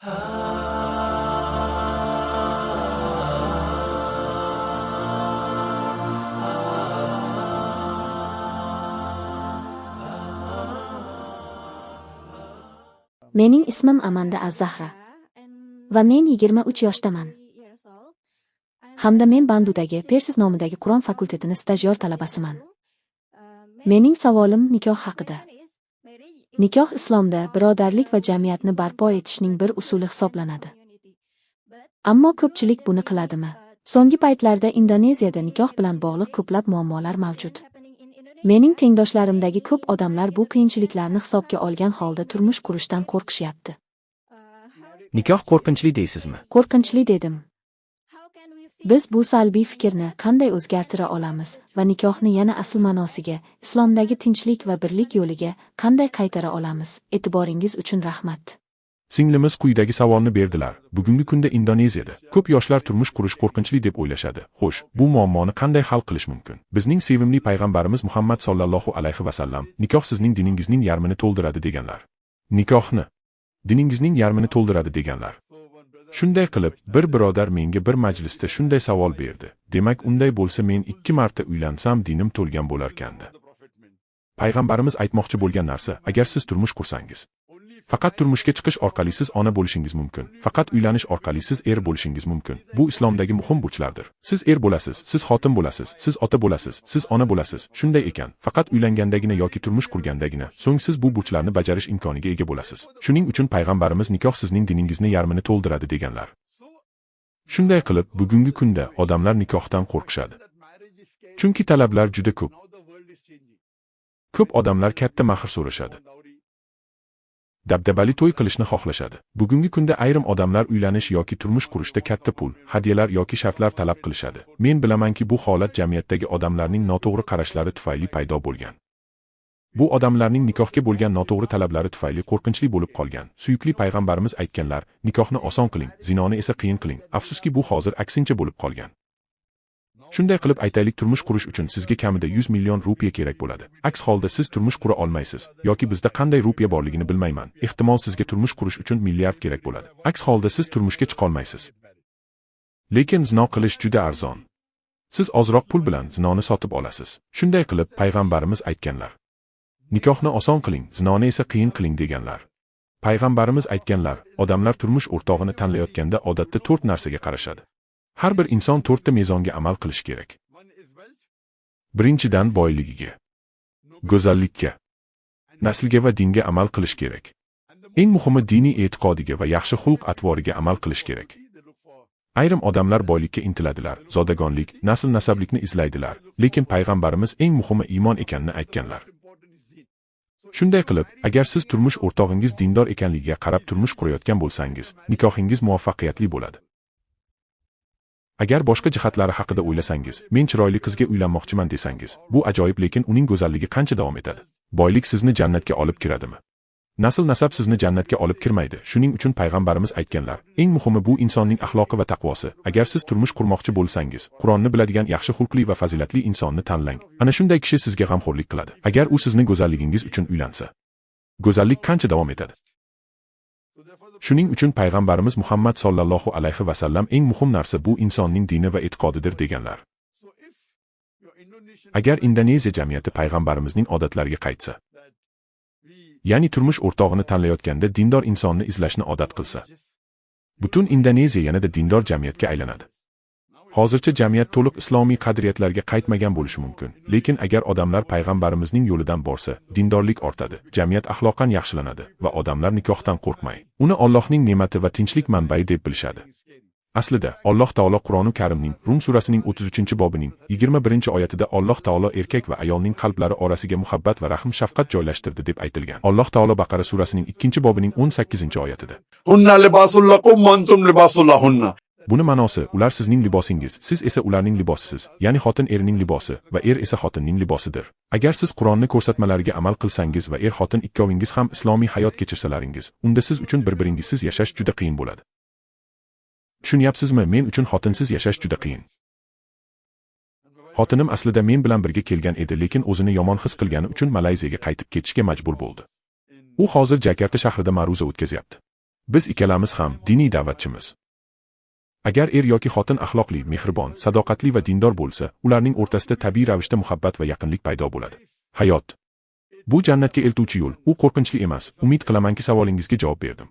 Mening ismim Amanda Az-Zahra va men 23 yoshdaman. Hamda men Bandungdagi Persis nomidagi Qur'on fakultetini stajyor talabasiman. Mening savolim nikoh haqida. Nikoh islomda birodarlik va jamiyatni barpo etishning bir usuli hisoblanadi. Ammo ko'pchilik buni qiladimi? So'nggi paytlarda Indoneziyada nikoh bilan bog'liq ko'plab muammolar mavjud. Mening tengdoshlarimdagi ko'p odamlar bu qiyinchiliklarni hisobga olgan holda turmush qurishdan qo'rqishyapti. Nikoh qo'rqinchli deysizmi? Qo'rqinchli dedim. Biz bu salbiy fikrni qanday o'zgartira olamiz va nikohni yana asl ma'nosiga, islomdagi tinchlik va birlik yo'liga qanday qaytara olamiz? E'tiboringiz uchun rahmat. Singlimiz quyidagi savolni berdilar. Bugungi kunda Indoneziyada ko'p yoshlar turmush qurish qo'rqinchli deb o'ylashadi. Xo'sh, bu muammoni qanday hal qilish mumkin? Bizning sevimli payg'ambarimiz Muhammad sollallohu alayhi va sallam nikoh sizning diningizning yarmini to'ldiradi deganlar. Nikohni diningizning yarmini to'ldiradi deganlar. Shunday qilib, bir birodar menga bir majlisda shunday savol berdi. Demak, unday bo'lsa men 2 marta uylansam dinim to'lgan bo'larkandi. Payg'ambarimiz aytmoqchi bo'lgan narsa, agar siz turmush qursangiz, faqat turmushga chiqish orqali siz ona bo'lishingiz mumkin. Faqat uylanish orqali siz er bo'lishingiz mumkin. Bu islomdagi muhim burchlardir. Siz er bo'lasiz, siz xotin bo'lasiz, siz ota bo'lasiz, siz ona bo'lasiz. Shunday ekan, faqat uylangandagina yoki turmush qurgandagina, so'ng siz bu burchlarni bajarish imkoniga ega bo'lasiz. Shuning uchun payg'ambarimiz nikoh sizning diningizni yarmini to'ldiradi deganlar. Shunday qilib, bugungi kunda odamlar nikohdan qo'rqishadi. Chunki talablar juda ko'p. Ko'p odamlar katta mahr so'rashadi. Dabdabali to'y qilishni xohlashadi. Bugungi kunda ayrim odamlar uylanish yoki turmush qurishda katta pul, hadyalar yoki shartlar talab qilishadi. Men bilamanki, bu holat jamiyatdagi odamlarning noto'g'ri qarashlari tufayli paydo bo'lgan. Bu odamlarning nikohga bo'lgan noto'g'ri talablari tufayli qo'rqinchli bo'lib qolgan. Suyukli payg'ambarimiz aytganlar, nikohni oson qiling, zinoni esa qiyin qiling. Afsuski, bu hozir aksincha bo'lib qolgan. Shunday qilib aytaylik, turmush qurish uchun sizga kamida 100 million rupiya kerak bo'ladi. Aks holda siz turmush qura olmaysiz yoki bizda qanday rupiya borligini bilmayman. Ehtimol sizga turmush qurish uchun milliard kerak bo'ladi. Aks holda siz turmushga chiqa olmaysiz. Lekin zino qilish juda arzon. Siz ozroq pul bilan zinoni sotib olasiz. Shunday qilib payg'ambarimiz aytganlar. Nikohni oson qiling, zinoni esa qiyin qiling deganlar. Payg'ambarimiz aytganlar, odamlar turmush o'rtog'ini tanlayotganda odatda 4 narsaga qarashadi. Har bir inson 4 ta mezonga amal qilish kerak. Birinchidan boyligiga, go'zallikka, naslga va dinga amal qilish kerak. Eng muhimi diniy e'tiqodiga va yaxshi xulq-atvoriga amal qilish kerak. Ayrim odamlar boylikka intiladilar, zodagonlik, nasl-nasablikni izlaydilar, lekin payg'ambarimiz eng muhimi iymon ekanini aytganlar. Shunday qilib, agar siz turmush o'rtog'ingiz dindor ekanligiga qarab turmush qurayotgan bo'lsangiz, nikohingiz muvaffaqiyatli bo'ladi. Agar boshqa jihatlari haqida o'ylasangiz, men chiroyli qizga uylanmoqchiman desangiz, bu ajoyib, lekin uning go'zalligi qancha davom etadi? Boylik sizni jannatga olib kiradimi? Nasl-nasab sizni jannatga olib kirmaydi. Shuning uchun payg'ambarimiz aytganlar, eng muhimi bu insonning axloqi va taqvosi. Agar siz turmush qurmoqchi bo'lsangiz, Qur'onni biladigan yaxshi xulqli va fazilatli insonni tanlang. Ana shunday kishi sizga g'amxo'rlik qiladi. Agar u sizni go'zalligingiz uchun uylansa, go'zallik qancha davom etadi? Shuning uchun payg'ambarimiz Muhammad sollallohu alayhi va sallam eng muhim narsa bu insonning dini va e'tiqodidir deganlar. Agar Indoneziya jamiyati payg'ambarimizning odatlariga qaytsa, ya'ni turmush o'rtog'ini tanlayotganda dindor insonni izlashni odat qilsa, butun Indoneziya yanada dindor jamiyatga aylanadi. Hozircha jamiyat to'liq islomiy qadriyatlarga qaytmagan bo'lishi mumkin, lekin agar odamlar payg'ambarimizning yo'lidan borsa, dindorlik ortadi, jamiyat axloqan yaxshilanadi va odamlar nikohdan qo'rqmay, uni Allohning ne'mati va tinchlik manbai deb bilishadi. Aslida, Alloh taolo Qur'oni Karimning Rum surasining 33-bobining 21-oyatida Alloh taolo erkak va ayolning qalblari orasiga muhabbat va rahm shafqat joylashtirdi deb aytilgan. Alloh taolo Baqara surasining 2-bobining 18-oyatida. Hunna libasul lakum wa antum libasul lahunna. Buni ma'nosi, ular sizning libosingiz, siz esa ularning libosisiz, ya'ni xotin erining libosi va er esa xotinning libosidir. Agar siz Qur'onni ko'rsatmalariga amal qilsangiz va er-xotin ikkovingiz ham islomiy hayot kechirsalaringiz, unda siz uchun bir-biringizsiz yashash juda qiyin bo'ladi. Tushunyapsizmi? Men uchun xotinsiz yashash juda qiyin. Xotinim aslida men bilan birga kelgan edi, lekin o'zini yomon his qilgani uchun Malayziyaga qaytib ketishga majbur bo'ldi. U hozir Jakarta shahrida ma'ruza o'tkazyapti. Biz ikkalamiz ham diniy da'vatchimiz. Agar er yoki xotin axloqli, mehribon, sadoqatli va dindor bo'lsa, ularning o'rtasida tabiiy ravishda muhabbat va yaqinlik paydo bo'ladi. Hayot. Bu jannatga eltuvchi yo'l, u qo'rqinchli emas. Umid qilamanki, savolingizga javob berdim.